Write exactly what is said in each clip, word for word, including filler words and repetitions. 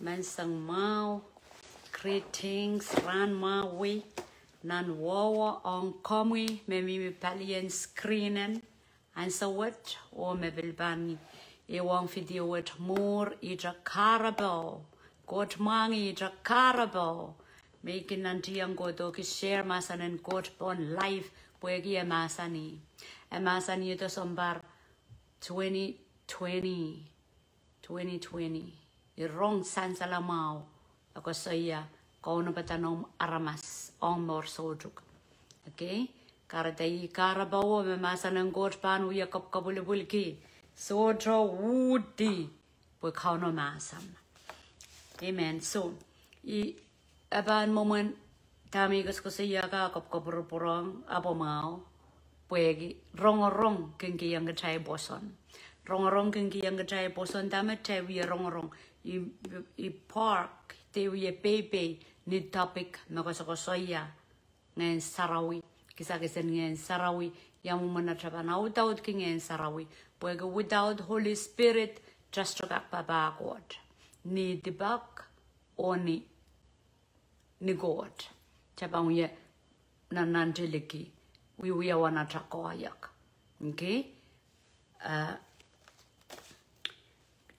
Menseng mwahu, greetings, rahn mwahu, nan wehwe ong komwi me mihmi palien screen en ansou wet, oh me pil pahn ehuong video wet mwuhr, ihte kahrepe. Koht mwahngih, ihte kahrepe. Me I kin nantihong Koht oh ki share mahsen en Koht pohn live, pwehki e mahsanih. E mahsanihdo sounpar twenty twenty, twenty twenty. I rong sansal mwahu, e koasoia, kaunopada noumw aramas, ong mour soutuk. Okay? Kahrehda ih kahrepe oh me mahsen en Koht pahn wia kapwkapwilipwilki. Sohte uhdi, pwe Kauno mahsen. Amen. So, I, e pahn mwomwen dahme I koasokoasoia ka kapwkapwurpwurong, ahpw mwahu, pwehki rongorong kin kihong kitail pwoson. Rongorong kin kihong kitail pwoson dahme kitail wie rongorong. I, I park, de wie peipei, ni topic me koasokoasoia Ngehn Sarawi, kisakis en Ngehn Sarawi, ia mwomwen atail pahn audaudki Ngehn Sarawi. Pwehki without Holy Spirit, kitail sohte kak papah Koht. Ni dipak, oh ni, ni Koht. Kitail pahn wie nannanti liki, wiewia wan atail koahiek. Okay? Uh,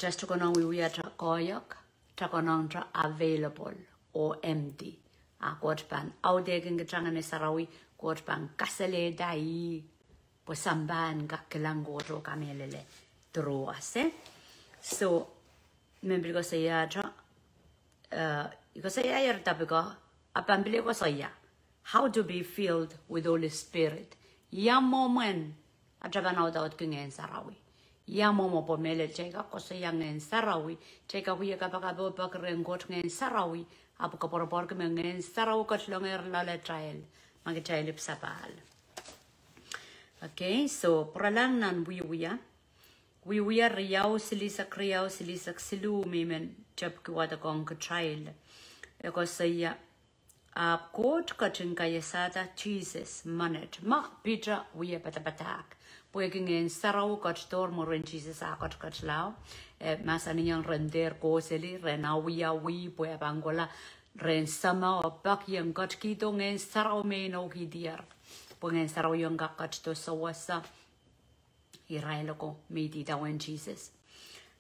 Kitail sohte konehng wiewia atail koahiek, kitail konehng te available oh empty. A Koht pahn audehkin kitail Ngehn Sarawi, Koht pahn kasalehda ih, pwe sampah en kak kilang Koht oh kamehlele through us, eh? So, me pil koasoia te, uh, I koasoia ire topic ko, a pahn pil koasoia how to be filled with Holy Spirit. Ia mwomwen atail pahn audaudki Ngehn Sarawi. Ia mwomwen, pwe mehlel kitail kak koasoia Ngehn Sarawi, kitail kak wie kapakap oh peki rehn Koht Ngehn Sarawi, ahpw koapworopworki me Ngehn Sarawi ketilongehr loalatail, ma kitail ipwsapahl. Okay, so, pwuralahng nan Wiewia. Wiewia riau, silihsek riau, silihsek siluh, me I men tepki wadekohng kitail. E koasoia, ahpw Koht ketin kaiasada Sises menet, ma Piter wie padapadahk. Pwehki Ngehn Sarawi ketidohr mwurin Sises ah ketiket lao. E mahsanihong rehn dehr kohseli, rehn awiawi, pwe e pahn kohla rehn Samatail, oh peki ong ketikihdo Ngehn Sarawi me inoukihdier. Pwe Ngehn Sarawi ong kak ketido sewese irail ko me idawehn Sises.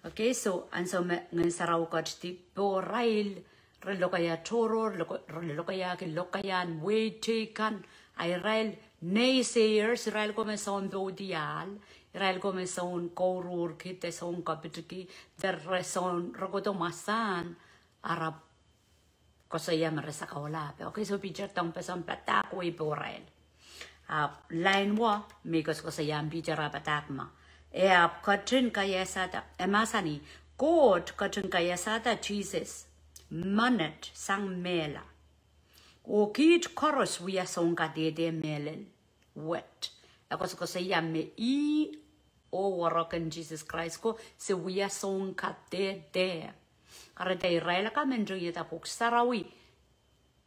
Okay, so, ansou me Ngehn Sarawi ketidi pohrail, re lokaia tohrohr, re loko-, re lokaiaki lokaiahn wehi teikan, a irail naysayers, irail ko me soun poudiahl, irail ko me soun kouruhrki, de soun kapitki, de re soun, re kohdo mwasahn, a re koasoia me re sakau lape. Okay, so Piter dohng pwe soun padahk wehi pohrail. A lain wa, me koasokoasoia Piter ah padahk ma. E ahpw ketin kaiasada, e mahsanih, Koht ketin kaiasada Sises menet sang mehla. Oh kiht koaros wia soun kadehde mehlel wet. E koasokoasoia me ih oh werek en Sises Krais ko se wia soun kadehde. Kahrehda irail akan me ntingihada Pwuhk Sarawi,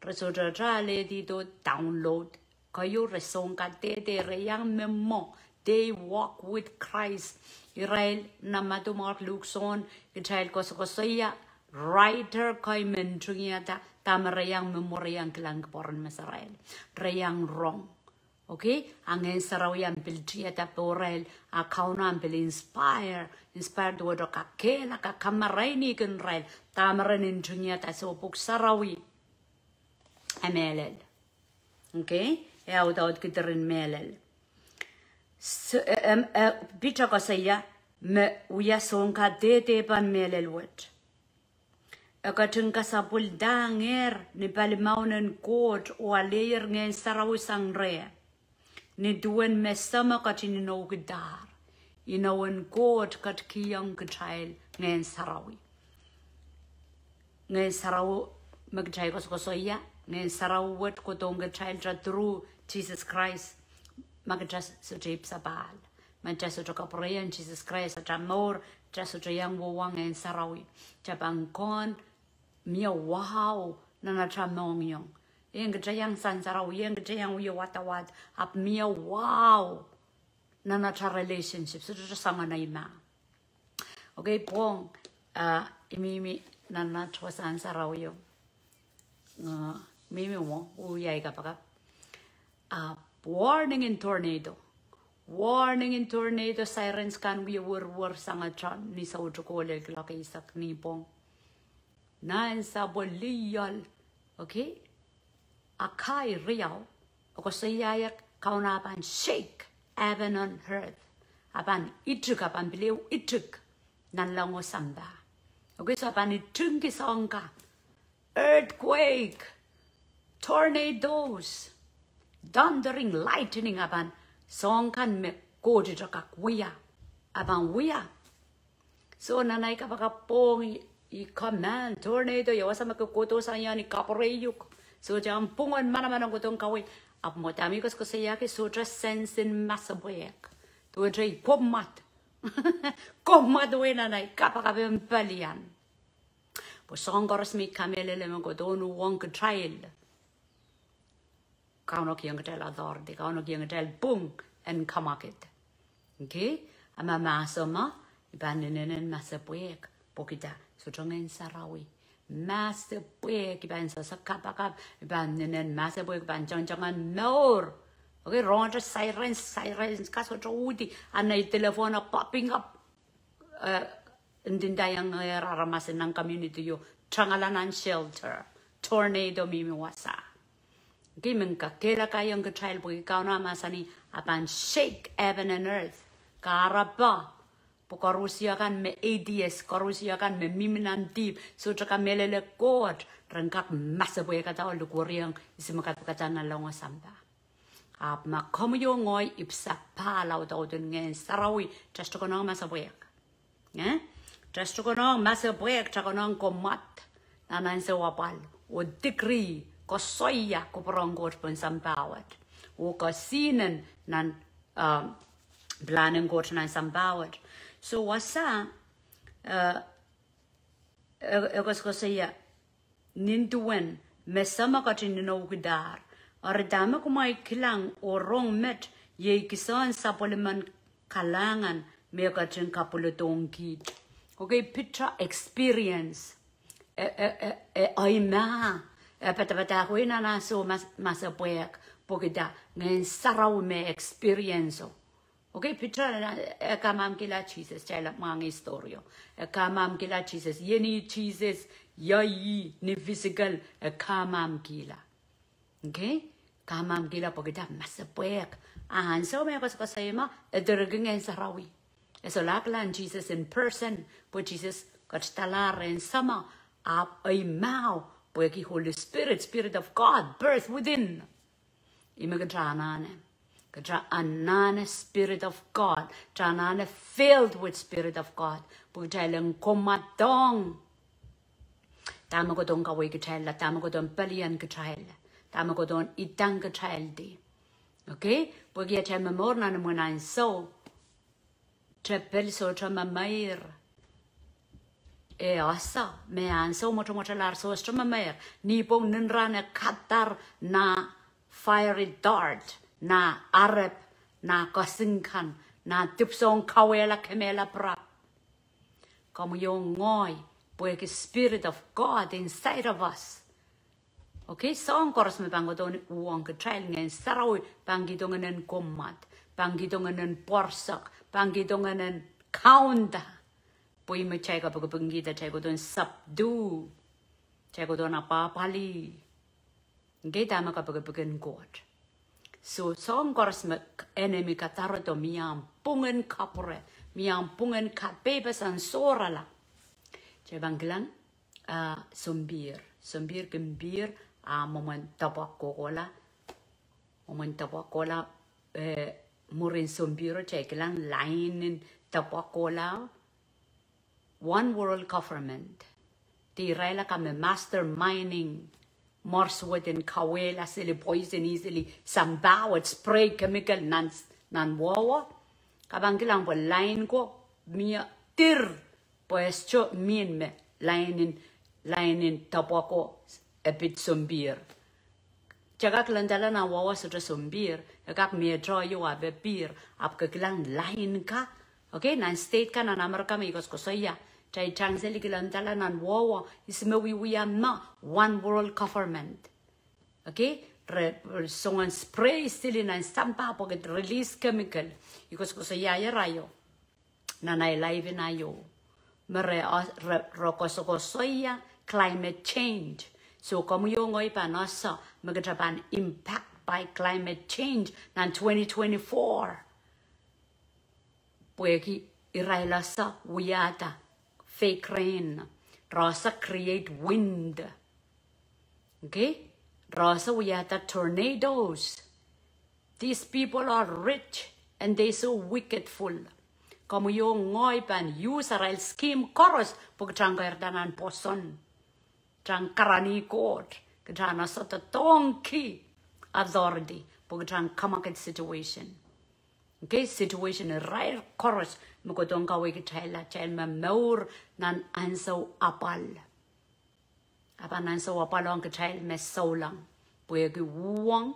re sohte alehdi download. Keieu re soun kadehde, re iang me mwo. They walk with Christ. Irail nan Madiu, Mark, Luk, Sohn, kitail koasokoasoia writer kei me ntingihada dahme re iang me mwo, re iang kilang kupwuren meserail. Re iang rong. Okay? A Ngehn Sarawi ahpw pil tiada pohrail, a Kauno ahpw pil inspire, inspire duwehte kakehlaka, kamarainihkin irail dahme re ntingihada. So Pwuhk Sarawi e mehlel. Okay? E audaudki diren mehlel. So, e, em, e, Piter koasoia me wia soun kadehde pahn mehlel wet. E ketin kasapwildahngehr ni palimaun en Koht oh aleier Ngehn Sarawi sang reh. Ni duwen me Sahmo ketin inoukidahr. Inowen Koht ketikihong kitail Ngehn Sarawi. Ngehn Sarawi me kitail koasokoasoia, Ngehn Sarawi wet kohdohng kitail te through Sises Krais, ma kitail sohte ipwsapahl. Ma kitail sohte kapwureiong Sises Krais atail mour, kitail sohte iang wia Ngehn Sarawi. Kitail pahn kohn mie wahu nan atail mohngiong. Ien kitail iang sansarawi, ien kitail iang wia wadawad, ahpw mie wahu nan atail relationship, sohte soangen ei mah. Okay, pwong, ah, I mihmi nan, nan wasahn sarawio. Ah, mihmi mwo, oh ia ei kapakap. Ah, warning en tornado. Warning en tornado sirens kan wie werwer sang atail ni soutuko lel kilok eisek nipwong. Nan sapwelliol. Okay? Haggai riau, e koasoiaiek Kauno a pahn shake heaven and earth. A pahn itik, a pahn pil ehu itik nanleng oh sampah. Okay, so a pahn itikki soahng kan. Earthquake, tornadoes, thundering, lightning, a pahn soahng kan me Koht te kak wia. A pahn wia. So nan ei kapakap pwong i, i command tornado, ia wasa me ke kohdo sang ie ni kapwureiuk. So te ahmw pwungen manaman en kohdo en kawei. Ahpw mwo dahme I koasoakoasoiahki, sohte sense en masepwehk. Duwehte i komwad. Komwad wei nan ei kapakap en pelian. Pwe soahng koaros me I kamehlele me kohdo en uhwong kitail, Kauno kihong kitail authority, Kauno kihong kitail pwung en kamwakid. Okay? A ma mahso ma, I pahn inenen masepwehk, pwehki dah, sohte Ngehn Sarawi. Masepwehk, I pahn sehse kapakap, I pahn inenen masepwehk, I pahn tengteng en mour. Okay, rongehte sirens, sirens, ka sohte uhdi, a nei telephone a popping up. Eh, ndinda iang ehr aramas nan community o, tangala nan shelter. Tornado mihmi wasa. Ki men kakehlaka iang kitail pwe Kauno a mahsanih, a pahn shake heaven and earth. Kahrepe, pwe koarusie kan me atheist, koarusie kan me mihmi nan dihp, sohte kamehlele Koht, ren kak masepwehkada oh likweriong ihs me kapikada nanleng oh sampah. Ahpw ma komwi oh ngehi ipwsapahl audaudin Ngehn Sarawi, kitail sohte konehng masepwehk. Eh? Kitail sohte konehng masepwehk, kitail konehng komwad. Nan ansou apwal, oh degree, koasoia kupwur en Koht pohn sampah wet. Oh kesihnen nan, um, pilahn en Koht nan sampah wet. So wasa, uh, e, e koasokoasoia, nin duwen me Sahmo ketin inoukidahr. Eri dahme kumwail kilang oh rong met, iei kisehn sapwellimen kalahngan me ketin kapwuledohng kiht. Okay, Piter experience. E, e, e, e, ahi mah, e padapadahk wei nan ansou mas-, masepwehk, pwehki dah, Ngehn Sarawi me experience o. Okay, Piter, e kamamkihla Sises, kitail mwahngih story o. E kamamkihla Sises, iei ni Sises, iei ni physical, e kamamkihla. Okay? Kamamkihla pwehki dah, masepwehk. A ansou me e koasokoasoia ma, e direki Ngehn Sarawi. E solahr kilang Sises in person, pwe Sises ketidalahr rehn Sahmo, ahpw ahi mah o, pwehki Holy Spirit, Spirit of God, birth within. Ih me kitail anahne. Kitail anahne Spirit of God. Kitail anahne filled with Spirit of God. Pwe kitail en komwadong dahme kohdo en kawei kitail, dahme kohdo en pelian kitail, dahme kohdo en idang kitaildi. Okay? Pwehki atail momour nan imwen ansou, tepil sohte memeir. E ese me ansou mwotomwotalahr sohte memeir. Nipwong nin rahn e kadar nah fiery dart, nah arep, nah kesingkan, nah dipwisoun kawehla kemehla pirap. Komwi oh ngehi, pwehki Spirit of God inside of us. Okay, soahng koaros me pahn kohdo en uhwong kitail, Ngehn Sarawi pahn kihdo ngehnen komwad, pahn kihdo ngehnen pwoarsak, pahn kihdo ngehnen kaunda. Pwe ih me kitail kapikipikda, kitail kohdo en subdue. Kitail kohdo en apwahpwalih. Okay, dahme kapikipikin Koht. So, soahng koaros me enemy kadarodo mie ahmw pwungen kapwure, mie ahmw pwungen kapehpeseng sohrala. Kitail pahn kilang, ah, sompihr. Sompihr kin pihr, ah, mwomwen dapwak kohkohla. Mwomwen dapwak kohla, eh, mwurin sompihro, kitail kilang lain en dapwak kohla. One world government. De irail akan me masterminding. Mwar suwed en kawehla seli poison, seli sampah wet, spray chemical nan, nan wehwe. Ke pahn kilang pwe lain ko mie dir. Pwe e sohte mihmi me lain en, lain en dapwako e pid sompihr. Kitail kak lendala nan wehwe sohte sompihr, e kak mie tohto ahpw e pihr, ahpw ke kilang lain ka, Okay, nan state kan nan Amerika me I koasokoasoia, kitail tang seli kilangdahla nan wehwe, ihs me wiewia me one world government. Okay, re, re soangen spray seli nan sampah pwehki release chemical. I koasokoasoia irail nan ahi live ina ieu. Me re, re, re koasokoasoia climate change. So, komwi oh ngehi pahn ese me kitail pahn impact by climate change nan twenty twenty-four. Pwehki irail ese wiahda fake rain. Re ese create wind. Okay? Re ese wiahda tornadoes. These people are rich and they so wickedful. Komwi oh ngehi pahn use arail scheme koaros pwe kitail en keirda nan pwoson. Kitail en karanih Koht, kitail en ese doadoahngki authority, pwe kitail en kamwakid situation. Okay, situation irail koaros me kohdohng kawehkitailla, kitail me mour nan ansou apwal. A pahn ansou apwal ong kitail me souleng. Pwehki uhwong,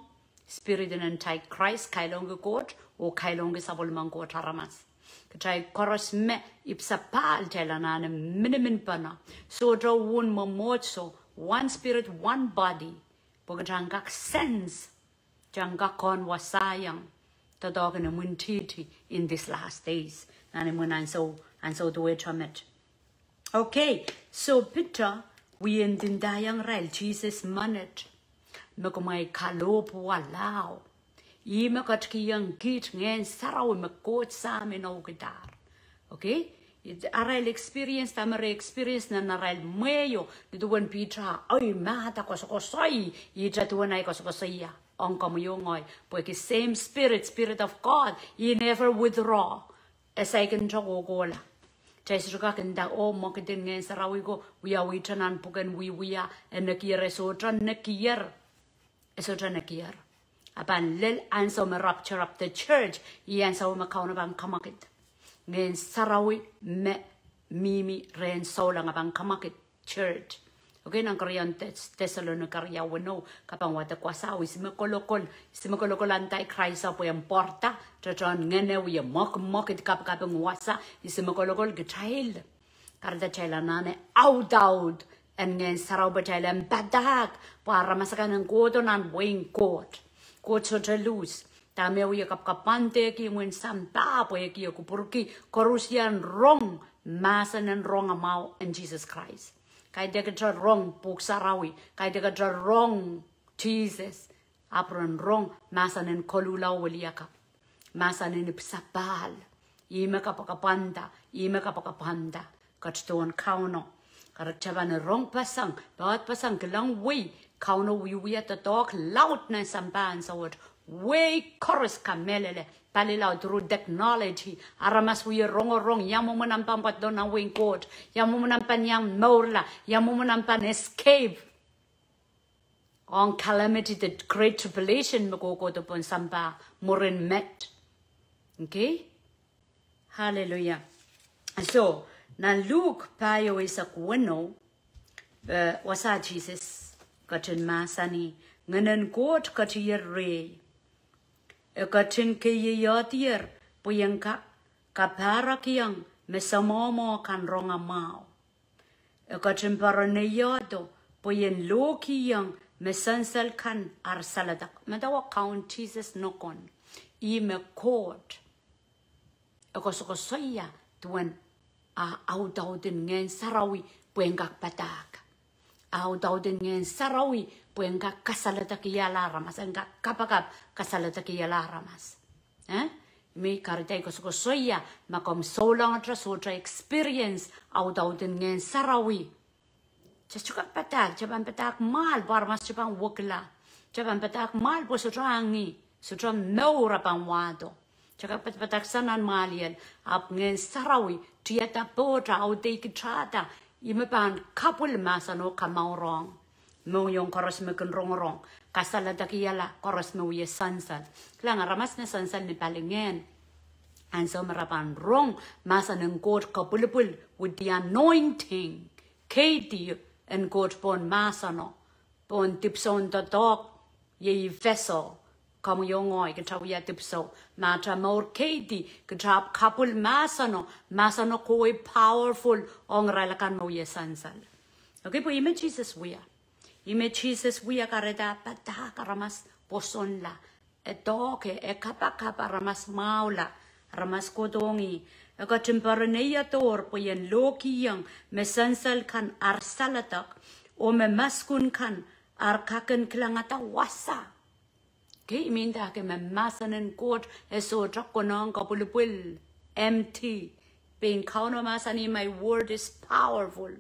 spirit en Antichrist kailongki Koht, oh kailongki sapwellimen Koht aramas. Kitail koaros me ipwsapahl kitail anahne miniminpene. Sohte un mwomwohdiso, one spirit, one body. Pwe kitail en kak sense, kitail en kak kohn wasaiong doadoahk en imwintihti in these last days. Nan imwin ansou, ansou duwehte met. Okay, so Piter wie ndindaiong irail Sises menet me kumwail kalohpwuwalaho. Ih me ketikihong kiht Ngehn Sarawi me Koht Sahm inoukihdahr. Okay? It, arail experience, dahme re experience nan arail mwehio, nin duwen Piter, oi, mahda koasokoasoi, ihte duwen ahi koasokoasoia ong komwi oh ngehi, pwehki same spirit, Spirit of God, he never withdraw. E saikinte kohkohla. Kitail sohte kak nda, oh, mwekid en Ngehn Sarawi ko wiawihte nan pwuken wiewia, e nekier, e sohte nekier. E sohte nekier. A pahn lel ansou me rapture of the church, ih ansou me Kauno pahn kamwakid. Ngehn Sarawi me mihmi rehn souleng a pahn kamwakid church. Okay, nan keriaun Tes-, Tesalonika riau weneu, ke pahn wadek wasa, oh ihs me kolokol, ihs me kolokol Antichrist pwe en pwarada, tohtohn ngehno, wie mwekimwekid, kapikaping wasa, ihs me kolokol? Kitail. Kahrehda kitail anahne audaud en Ngehn Sarawi pwe kitail en padahk, pwe aramas akan en kohdo nan wehin Koht. Koht sohte lose. Dahme wie kapakapwandehki imwin sampah pwehki e kupwurki koarusie en rong mahsen en rongamwahu en Sises Krais. Kaidehkte rong Pwuhk Sarawi, kaidehkte rong Sises, ahpw ren rong mahsen en koluhla oh weliakapw. Mahsen en ipwsapahl. Ih me kapakapwanda, ih me kapakapwanda. Ketidohn Kauno. Kahrehda kitail pahn rongpeseng, pahn pahn kilang wei, Kauno wiewia doadoahk laud nan sampah ansou wet. Wei koaros kamehlele, palilaud through technology. Aramas wie rongorong, ia mwomwen omw pahn pwarada nan wehin Koht, ia mwomwen omw pahn iang mourla, ia mwomwen omw pahn escape ong calamity, the great tribulation me kohkohdo pohn sampah mwurin met. Okay? Hallelujah. So, nan Luk pahieu eisek weneu, eh, wasa Sises ketin mahsanih, Ngehnen Koht ketier rehi. E ketin keieiehdier pwe ien ka-, kapahrek iang me semomwo kan rongamwahu. E ketin poaronehiehdo pwe ien lohkihong me sansal kan ar saledek. Medewe Kaun Sises nokon. Ih me Koht. E koasokoasoia duwen ah audaud en Ngehn Sarawi pwe en kak padahk. Audaud en Ngehn Sarawi pwe en kak kasaledekihala aramas, en kak kapakap kasaledekihala aramas. Eh? Me kahrehda I koasokoasoia, ma komw souleng ahpw sohte experience audaud en Ngehn Sarawi, kitail sohte kak padahk, kitail pahn padahk mwahl pwe aramas kitail pahn wekila. Kitail pahn padahk mwahl pwe sohte angih, sohte mour a pahn wahdo. Kitail kak padapadahk sang nan mwahliel, ahpw Ngehn Sarawi tiada pohte, audeikihda, ih me pahn kapwil mahseno, kamourong mohngiong koaros me kin rongorong, kasaledekihala koaros me wie sansal. Kilang, aramas me sansal ni palingehn, ansou me re pahn rong mahsen en Koht kapwilipwil with the anointing, kaidehn en Koht pohn mahseno, pohn dipwisoun doadoahk, iei vessel, Komwi oh ngehi, kita wia dipwisou. Ma kita mour keidi, kita ahpw kapwil mahseno, mahseno kohwei powerful ong irail akan me wia sansal. Okay, pwe ih me Sises wia. Ih me Sises wia, kahrehda padahk aramas pwosonla. E doke, e kapakap aramas mwahula, aramas kohdohng ih. E ketin poaronehiong dohr pwe ien lohkihong me sansal kan ar saledek, oh me maskun kan ar kak en kilangada wasa. Okay, I mean dahke me mahsen en Koht e sohte konehng kapwilipwil, empty. Pein Kauno mahsanih, my word is powerful.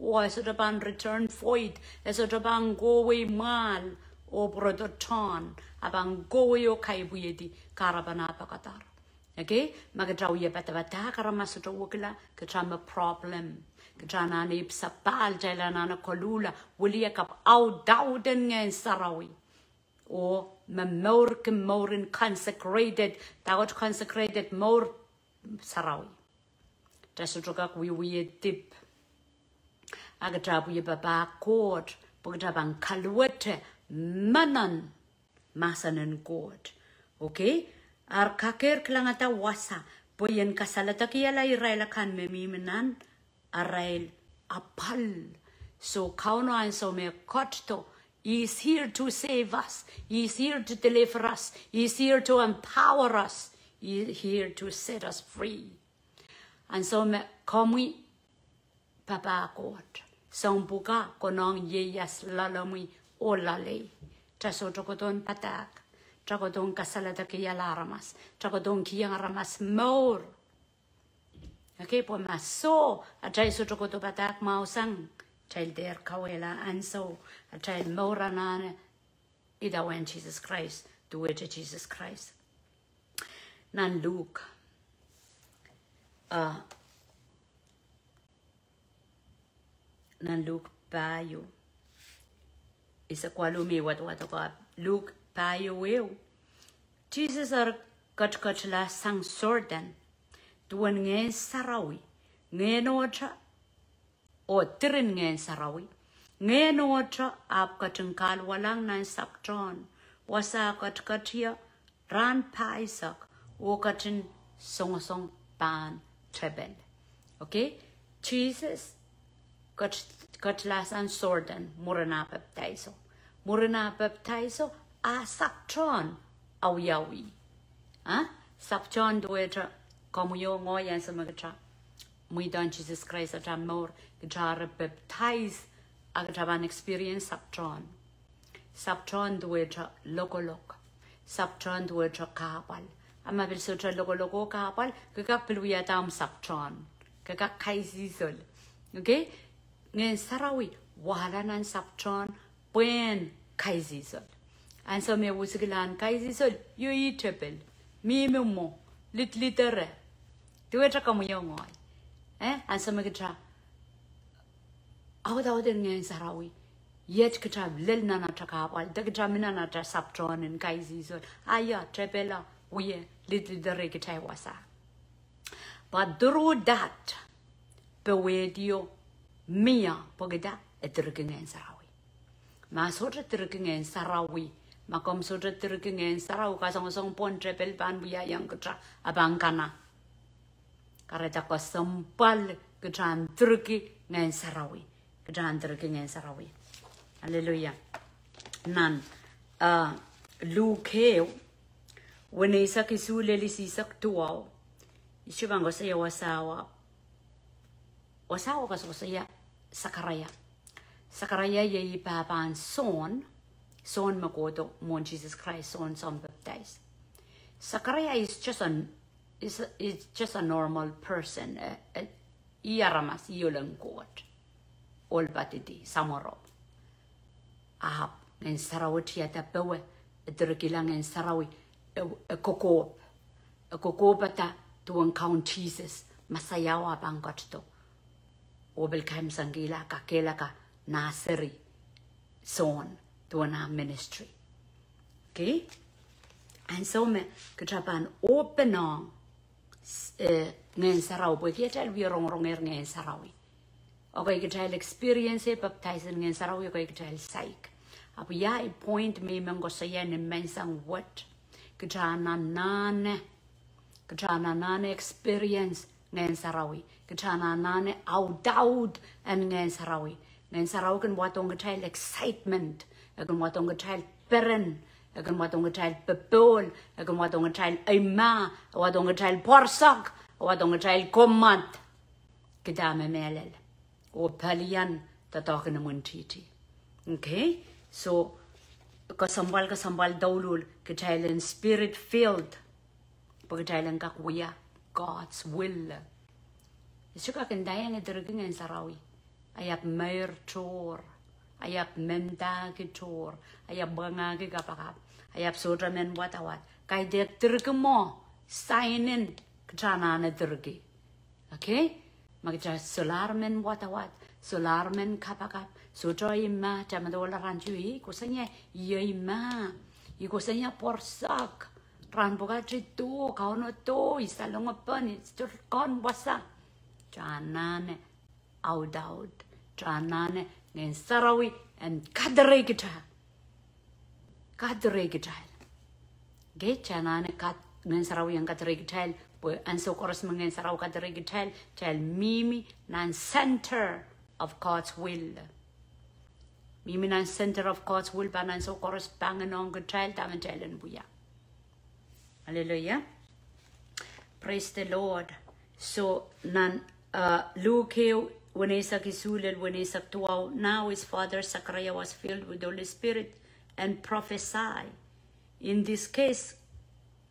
Oh e sohte pahn return void, e sohte pahn kohwei mwahl oh pwurodo tohn, a pahn kohwei oh kaipwihedi kahrepen ah pekadahr. Okay, ma kita wia padapadahk aramas sohte wekila, kita me problem. Kita anahne ipwsapahl, kitail anahne koluhla, wiliakapw, audauden Ngehn Sarawi. Oh me mourki mouren consecrated, dahkot consecrated, mour sarawi. Kita sohte kak wiewia dihp. A kita pwe papah Koht, pwe kita pahn kaluwete menen mahsen en Koht. Okay? Ar kakehr kilangada wasa, pwe ien kasaledekihala irail akan me mihmi nan arail apwal. So Kauno ansou me e ketido, he is here to save us. He is here to deliver us. He is here to empower us. He is here to set us free. Ansou me komwi papah Koht, soang pwukat konehng ieias loalemwi oh loalei. Kita sohte kohdohn padahk. Kita kohdohn kasaledekihala aramas. Kita kohdohn kihong aramas mour. Okay, pwe ma soh, atail sohte kohdo padahk mwahu sang, kitail dehr kauwehla ansou, atail mour anahne idawehn Sises Krais, duwehte Sises Krais. Nan Luk, uh, nan Luk pahieu, ise kwalu me wadawad ko, Luk pahieu ehu. Sises ar ketiketla sang Sordan duwen Ngehn Sarawi, Ngehnohte, oh diren Ngehn Sarawi. Ngehnohte ahpw ketin kahluwalahng nan sapwtehn, wasa ketiketla rahn pahisek, oh ketin songosong pahn tepel. Okay? Sises ket-, ketla sang Sordan mwurin ah pepdaiso. Mwurin ah pepdaiso, a sapwtehn awiawi. Ah? Sapwtehn duwehte komwi oh ngehi ansou me kita mweidohng Sises Krais atail mour, kita re pepdais, a kita pahn experience sapwtehn. Sapwtehn duwehte lokolok. Sapwtehn duwehte kahpwal. A ma pil sohte lokolok oh kahpwal, ke kak pil wiahda omw sapwtehn. Ke kak kaisihsol. Okay? Ngehn Sarawi wahla nan sapwtehn pwehn kaisihsol. Ansou me wisikilahn kaisihsol, iei tepel, mihmi mwo, lidlidere. Duwehte komwi oh ngehi. Eh, ansou me kita audauden Ngehn Sarawi, iet kita lel nan atail kahpwal, de kita mi nan atail sapwtehn en kaisihsol. A ia, tepel, wie, lidlidere kitail wasa. But through that, powehdio mie pwehki dah? E direki Ngehn Sarawi. Ma sohte direki Ngehn Sarawi, ma komw sohte direki Ngehn Sarawi, kasongosong pohn tepel pahn wiahiong kita, a pahn kana. Kahrehda kesempwal kita en direki Ngehn Sarawi. Kita en direki Ngehn Sarawi. Hallelujah. Nan, uh, Luk ehu, weneisek isuh lel isihsek duwau, I sohte pahn koasoia wasawa. Wasawa koasokoasoia Sakaraia. Sakaraia iei pahpahn Sohn, Sohn me kohdo mwohn Sises Krais, Sohn Sounpapdais. Sakaraia is just an, is, is just a normal person, eh, eh, ih aramas, ih ohl en Koht, ohl poadidi, samworo. Ahpw Ngehn Sarawi tiada powe, e direkihla Ngehn Sarawi, e, e kokohp. E kokohpada duwen Kaun Sises, Mesaia, a pahn ketido. Oh pil kaimwisekihla, kakehlaka nah seri Sohn duwen ah ministry. Okay? Ansou me kita pahn open ong, eh, Ngehn Sarawi, pwehki atail wie rongorongehr Ngehn Sarawi. Okay, kitail experience e papdais en Ngehn Sarawi, okay, kitail saik. Ahpw ia point me I men koasoia ni menseng wet. Kitail anahne, kitail anahne experience Ngehn Sarawi. Kitail anahne audaud en Ngehn Sarawi. Ngehn Sarawi kin wadohng kitail excitement. E kin wadohng kitail peren. E kin wadohng kitail popohl. E kin wadohng kitail eimah. E wadohng kitail pwoarsak. E wadohng kitail komad. Kitail me mehlel. Oh pelian doadoahk en imwintihti. Okay? So, kesempwal, kesempwal douluhl, kitail en spirit filled. Pwe kitail en kak wia God's will. I sohte kak ndaiong e dirki Ngehn Sarawi. I ahpw meir tohr. I ahpw mendahki tohr. I ahpw mwengehki kapakap. I ahpw sohte men wadawad. Kaidehk dirki mwo, sign in, kitail anahne dirki. Okay? Ma kitail solahr men wadawad, solahr men kapakap, sohte eimah, kitail medewe rahn teio, I koasoia, I eimah, I koasoia pwoarsak, rahn pwukat I doh, Kauno doh, I salongopon, I sohte kak wasa. Kitail anahne audaud, kitail anahne Ngehn Sarawi en kadirei kitail. Kadirei kitail. Okay, kitail anahne ka-, Ngehn Sarawi en kadirei kitail, pwe ansou koaros me Ngehn Sarawi kadirei kitail, kitail mihmi nan center of God's will. Mihmi nan center of God's will pahn ansou koaros panginohng kitail dahme kitail en wia. Hallelujah. Praise the Lord. So, nan, uh, Luke, weneisek isuh lel weneisek duwau, now his father Zechariah was filled with the Holy Spirit and prophesied. In this case,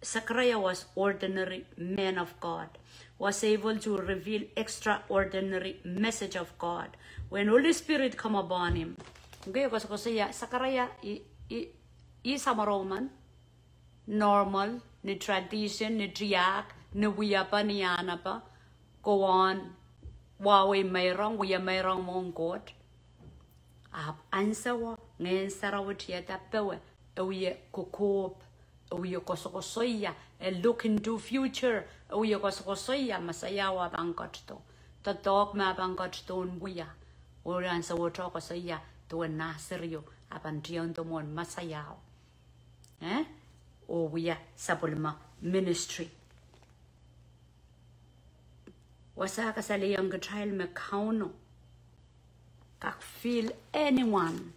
Zechariah was ordinary man of God, was able to reveal extraordinary message of God when Holy Spirit come upon him. Okay, koasokoasoia, Zechariah, ih, ih, ih samworo men, normal, ni tradition, ni tiahk, ni wiepe, ni ahnepe, kowon, wahwei meirong, wia meirong mwohn Koht. Ahpw ansowo, Ngehn Sarawi tiada powe, e wie kokohp, e wie koasokoasoia, e look into future, e wie koasokoasoia, Mesaia pahn ketido. Doadoahk me pahn ketido en wia. Oh ansowohte koasoia, duwen Nasirio, a pahn tiendo mwohn Mesaia. Eh? Oh wia sapwellime ministry. Wasa kasalehiong kitail me Kauno kak fill anyone.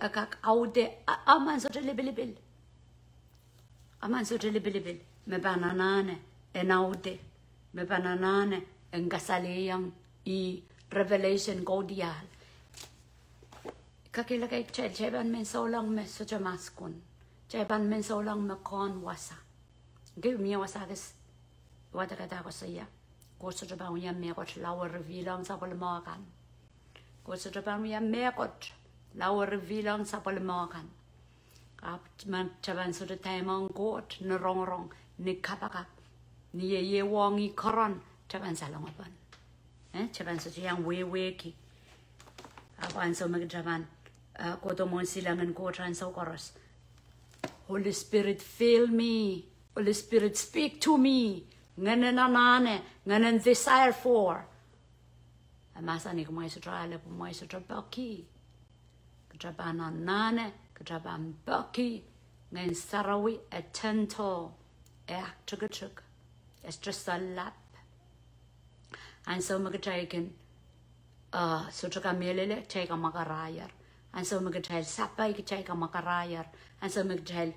E kak aude, a, emen sohte lipilipil. Emen sohte lipilipil. Me pahn anahne en aude. Me pahn anahne en kasalehiong ih revelation kaudiahl. Kakehlaka kitail, kitail pahn men souleng me sohte maskun. Kitail pahn men souleng me kehn wasa. Ngehn mie wasa kis, wadek kadahr koasoia, Koht sohte pahn wia mehkot lao e reveal ong sapwellime kan. Koht sohte pahn wia mehkot lao e reveal ong sapwellime kan. Ahpw ma kitail pahn sohte daimen Koht ni rongorong, ni kapakap, ni ieieiwohng ih koaros, kitail pahn salongopon. Eh, kitail pahn sohte iang wehwehki. Ahpw ansou me kitail pahn, eh, kohdo mwohn silangin Koht ansou koaros. Holy Spirit, fill me. Holy Spirit, speak to me. Ngehnen anahne, ngehnen desire for. E mahsanih kumwail sohte ale pwe kumwail sohte peki. Kitail pahn anahne, kitail pahn peki. Ngehn Sarawi e gentle, e aktikitik, e sohte sohlap. Ansou me kitail kin, uh, sohte kamehlele, kitail kamwakarahier. Ansou me kitail sapai, kitail kamwakarahier. Ansou me kitail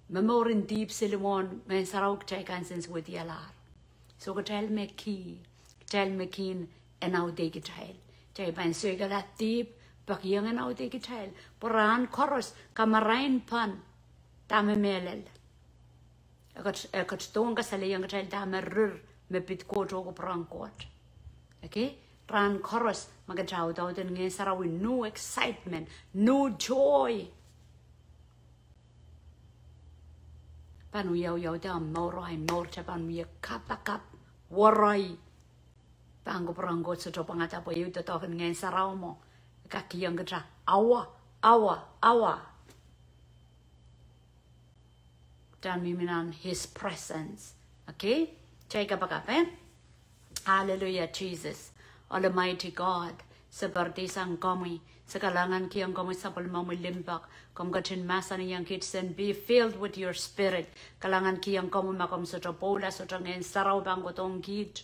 momour en dihp seli mwohn Ngehn Sarawi, kitail kansensuwedialahr. So kitail me kih, kitail me kihn en aude kitail. Kitail pahn soikala dihp, peki ong en aude kitail. Pwe rahn koaros, kamarain pahn, dahme mehlel. E ket-, e ketidohng kasalehiong kitail dahme rir me pid Koht oh kupwuren Koht. Okay? Rahn koaros, ma kitail audaud en Ngehn Sarawi, new excitement, new joy. Pahn wia wiawi de mour, ahi mour, kitail pahn wia kapakap, worry. Pahn kupwuren Koht sohte pwangada pwe ehu doadoahk en Ngehn Sarawi mwo. Kak kihong kitail awa, awa, awa. Kitail mihmi nan his presence. Okay? Kitail kapakap, eh? Hallelujah, Jesus. Almighty God. Se pardisang komwi, se kalahngankihong komwi sapwellimomwi limpoak. Komw ketin mahsanihong kiht sen, be filled with your spirit. Kalahngankihong komwi ma komw sohte pwoula, sohte Ngehn Sarawi pahn kohdohng kiht.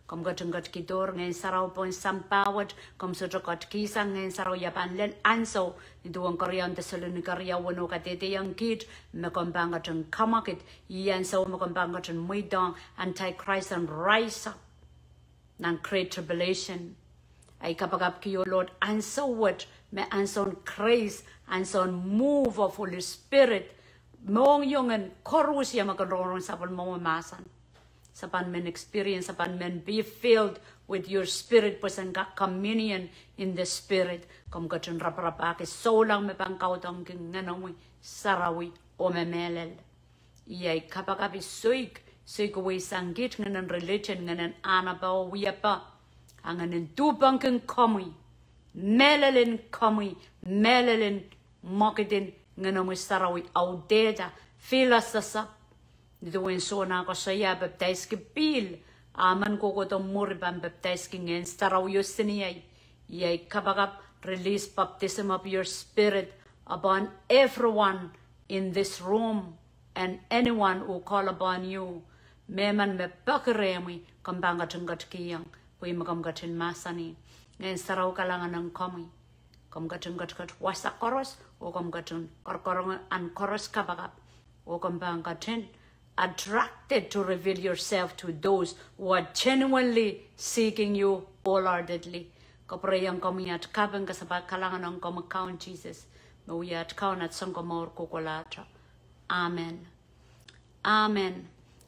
Komw ketin ketikihdohr Ngehn Sarawi pohn sampah wet, komw sohte ketikihsang Ngehn Sarawi, ia pahn lel ansou. Nin duwen keriaun Deselonika riau weneu kadehdehiong kiht, me komw pahn ketin kamwakid, ih ansou me komw pahn ketin mweidohng Antichrist en rise up nan Great Tribulation. Ahi kapakapki, oh Lord, ansou wet me ansoun grace, ansoun move of Holy Spirit, mohngiong en koaros ia me kin rongorong sapwellimomwi mahsen. Se pahn men experience, se pahn men be filled with your spirit, pwe sen kak communion in the spirit. Komw ketin raparapahki souleng me pahn kaudokiong Ngenomwi Sarawi oh me mehlel. Ih ahi kapakap, I soik, soik weisang kiht ngehnen religion, ngehnen ahnepe oh wiepe. A Ngehn en duhpengki komwi, mehlelen komwi, mehlelen mwekid en Ngenomwi Sarawi, audehda, fill us up. Nin duwen Sohna koasoia, pepdaiski pihl, a men kohkohdo mwuri pahn pepdaiski Ngehn Sarawi oh seniei. Ih ahi kapakap, release baptism of your spirit upon everyone in this room and anyone who call upon you. Mehmen me peki rehmwi, komw pahn ketin ketikihong, pwe ih me komw ketin mahsanih. Ngehn Sarawi kalahngan ong komwi. Komw ketin ketiket wasa koaros, oh komw ketin korokorong ahn koaros kapakap, oh komw pahn ketin attracted to reveal yourself to those who are genuinely seeking you wholeheartedly. Kapwurehiong komwi at kaping, kasapahl kalahngan ong komwi Kaun Sises, me wia at Kaun, at Sounkomour kohkohlahte. Amen. Amen.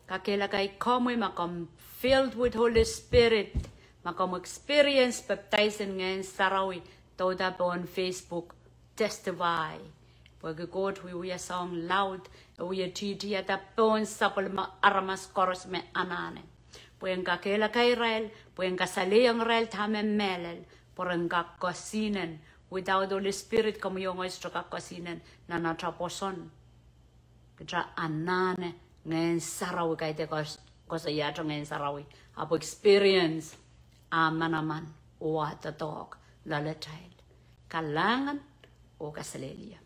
Kakehlakai komwi ma komw filled with Holy Spirit, ma komw experience baptize en Ngehn Sarawi, douda pohn Facebook, testify. Pwehki Koht wiewia soahng laud, e wie tihtihada pohn sapwellime aramas koaros me anahne. Pwehn kakehlakai irail, pwehn kasalehiong irail dahme mehlel, pwe ren kak kesihnen. Without Holy Spirit, komwi oh ngehi sohte kak kesihnen nan ata pwoson. Kita anahne Ngehn Sarawi, kaidehn koasoiahte Ngehn Sarawi, ahpw experience ah manaman oh ah doadoahk loalatail. Kalahngan oh kaselehlie.